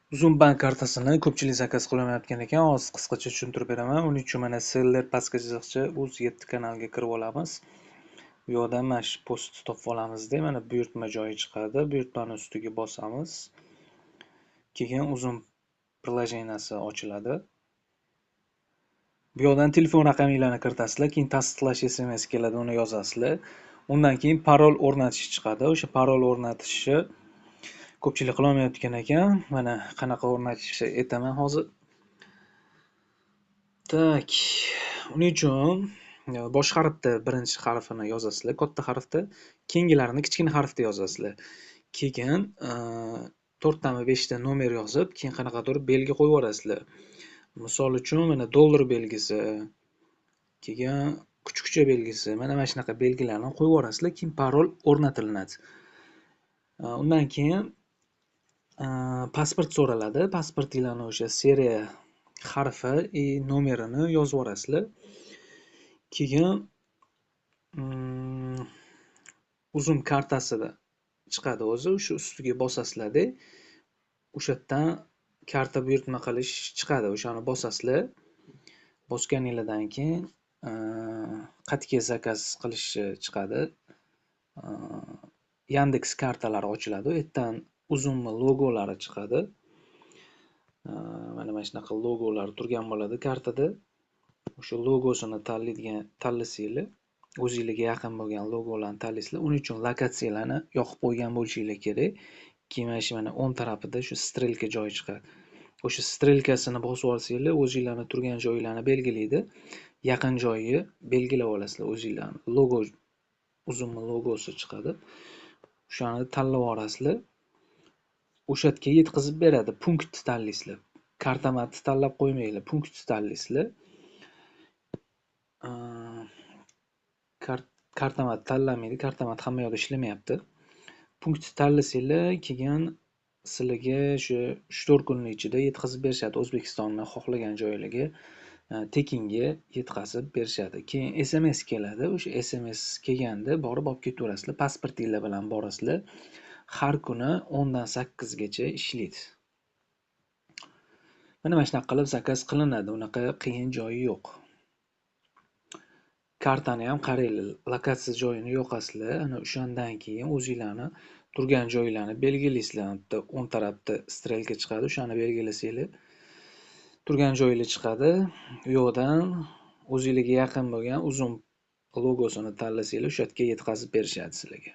Uzum bank kartasini ko'pchilik zakaz qilolmayotgan ekan. Hozir qisqacha tushuntirib beraman. Uning uchun mana seller pastki chiziqcha uz7 kanaliga kirib olamiz. Bu yoqdan mana shu postni topib olamizda, mana buyurtma joyi chiqadi. Buyurtmani ustiga bosamiz. Keyin Uzum приложениеsi ochiladi. Bu yoqdan telefon raqaminglarni kiritasizlar, keyin tasdiqlash SMS keladi, uni yozasizlar. Undan keyin parol o'rnatish chiqadi. O'sha parol o'rnatishni ko'pchilik qilolmayotgan ekan. Mana qanaqa o'rnatishni aytaman hozir. Tak, uning uchun bosh harfda birinchi harfini yozasizlar, katta harfda, keyingilarini kichkina harfda yozasizlar. Keyin 4 tami 5 ta nomer yozib, keyin qanaqadir belgi qo'yib yuborasizlar. Misol uchun mana dollar belgisi, keyin kuchukcha belgisi, mana shunaqa belgilarni qo'yib yuborasizlar, keyin parol o'rnatilinadi. Undan keyin pasport so'raladi. Pasportinglarni o'sha seriya harfi и nomerini yozib yuborasizlar. Keyin Uzum kartasida chiqadi o'zi, o'sha ustiga bosasizlarda, o'sha yerdan karta buyurtma qilish chiqadi, o'shani bosasizlar. Bosganinglardan keyin qayerga zakaz qilishi chiqadi. Yandex kartalari ochiladi. U yerdan Uzumni logolari chiqadi. Mana shunaqa logolar turgan bo'ladi kartada. O'sha logosini tanlasanglar, o'zingizga yaqin bo'lgan logolarni tanlaysizlar. Uning uchun lokatsiyalarni yoqib qo'ygan bo'lishinglar kerak. Keyin mana shu mana o'ng tarafida shu strelka joyi chiqadi. O'sha strelkasini bosib olsanglar, o'zinglarni turgan joylarni belgilaydi. Yaqin joyi belgilab olasizlar o'zinglarni. Logo, Uzumni logosi chiqadi. O'shani tanlab olasizlar. O'sha yerga yetkazib beradi. Punktni tanlaysizlar. Kartamatni tanlab qo'ymanglar, punktni tanlaysizlar. Kartamat tanlamaydi, kartamat hamma yoqda ishlamayapti. Punktni tanlasanglar, keyin sizlarga shu 3-4 kunning ichida yetkazib berishadi. O'zbekistonni xohlagan joylarga tekinga yetkazib berishadi. Keyin SMS keladi. O'sha SMS kelganda borib olib ketaverasizlar. Pasportinglar bilan borasizlar. Har kuni 10 dan 8 gacha ishlaydi. Mana shunaqa qilib zakaz qilinadi. Unaqa qiyin joyi yo'q. Kartani ham qaranglar, lokatsiya joyini yoqasizlar. Ana o'shandan keyin o'zinglarni turgan joylarni belgilaysizlar. Bitta o'ng tarafda strelka chiqadi, o'shani belgilasanglar, turgan joylar chiqadi. U yoqdan o'zingizga yaqin bo'lgan Uzum logosini tanlasanglar, o'sha yerga yetkazib berishadi sizlarga.